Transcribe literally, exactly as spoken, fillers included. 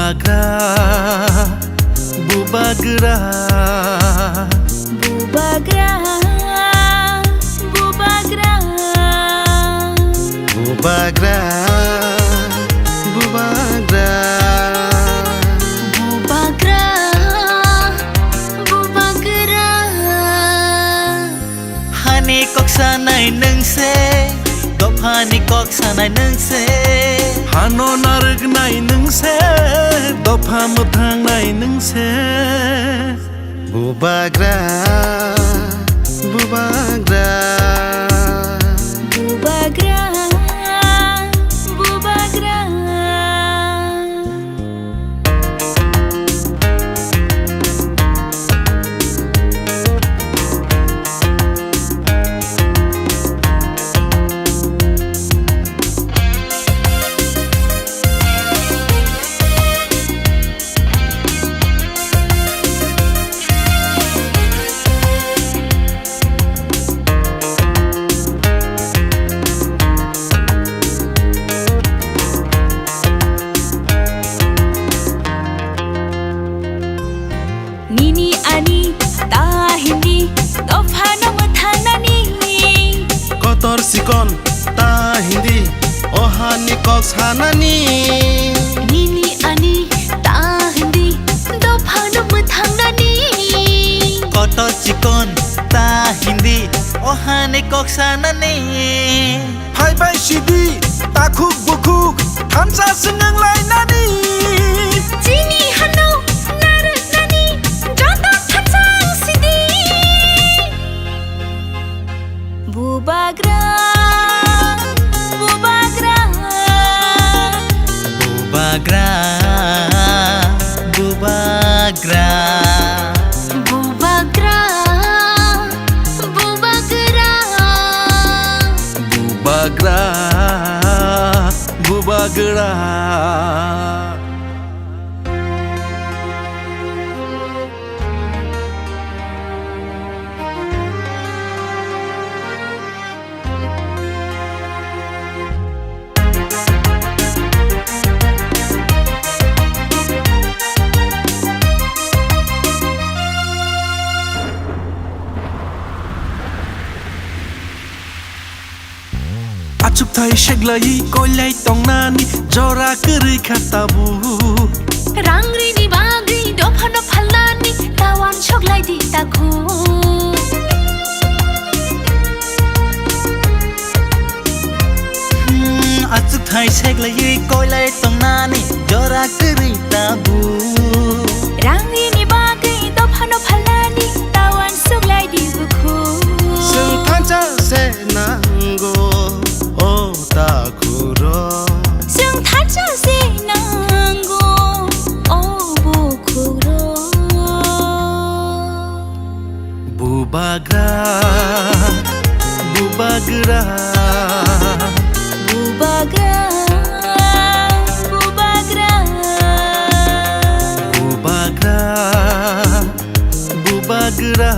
Bubagra, bubagra. Bubagra, bubagra. Bubagra, bubagra. Bubagra, bubagra. Hani kok sanai nwng se, dophani kok sanai nwng se. Hano narwknai nwng se, dopha mwthangnai nwng se. Bubagra, bubagra. Bubagra, bubagra. Nini ani ta hindi, dophano mwthangnani. Kotor chikon ta hindi, o hani kok sanani. Nini ani ta hindi, dophano mwthangnani. Kotor chikon ta hindi, o hani kok sanani. Phaibai sidi, takhuk bukhuk, thansa swngnang lainani. Chini hano narwknani, joto thansa sidi. Bubagra, bubagra. Bubagra, bubagra. Bubagra, bubagra. Bubagra, bubagra. Achukthai seglaiwi koilai tongnani jora kwrwi kha tabuk. Rang rini bagwi dophano phalnani tawan soklai di takhuk. Hmm, achukthai seglaiwi koilai tongnani jora kwrwi tabuk. Rang rini bagwi dophano phalnani tawan soklai di bukhuk. Chwng thansa se nango, o takhurok. Chwng thansa se nango, o bukhukrok. Bubagra, bubagra. Bubagra, bubagra. Bubagra, bubagra.